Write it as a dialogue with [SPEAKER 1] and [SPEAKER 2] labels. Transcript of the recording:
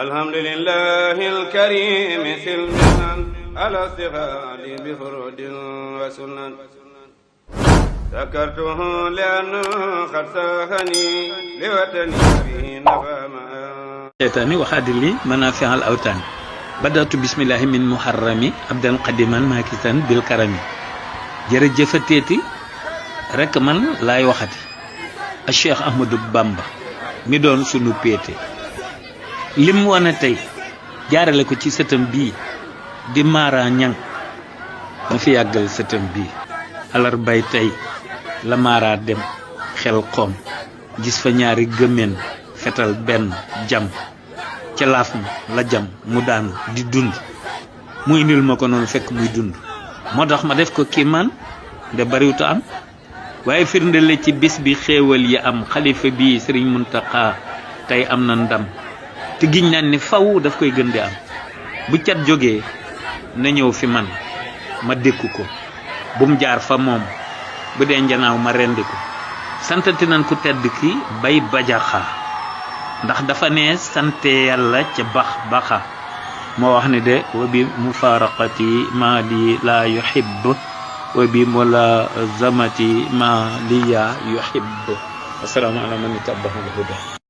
[SPEAKER 1] الحمد لله الكريم سلمنا على استفاد بفرود وسنن سكرته لأنه قد ساهني لوطني به نفى
[SPEAKER 2] شيطاني وخادر لي منافع الأوطان بدأت بسم الله من محرمي عبدا قديما ماكسا بالكرم jërëjëfateeti rek man laay waxati a Cheikh Ahmadou Bamba mi doon sunu péete lim wane tey jaarale ko ci sëtam bii di Mara Ñang ma fi yàggal sëtam bii alarbay tey la Mara dem xel xoom gis fa ñaari gëmmeen fetal benn jam ca laaf ma la jam mu daanu di dund mu indil ma ko noonu fekk muy dund moo tax ma def ko kiimaan de bariwuta am waaye firndele ci bis bi xéewal yi am xalifa bi Sëriñ Muntaxa tey am na ndam te giñ naan ni faw daf koy gën di am bu cat jógee na ñëw fi man ma dékku ko bum jaar fa moom bu dee njanaaw ma rendi ko santati nan ku tedd ki bay bajaxa ndax dafa ne sante yàlla ca baxa moo wax ne de wa bi mufaraqati ma li la yuhibb wa bi mulazamati ma li ya yuhibb assalamu ala man tabahu huda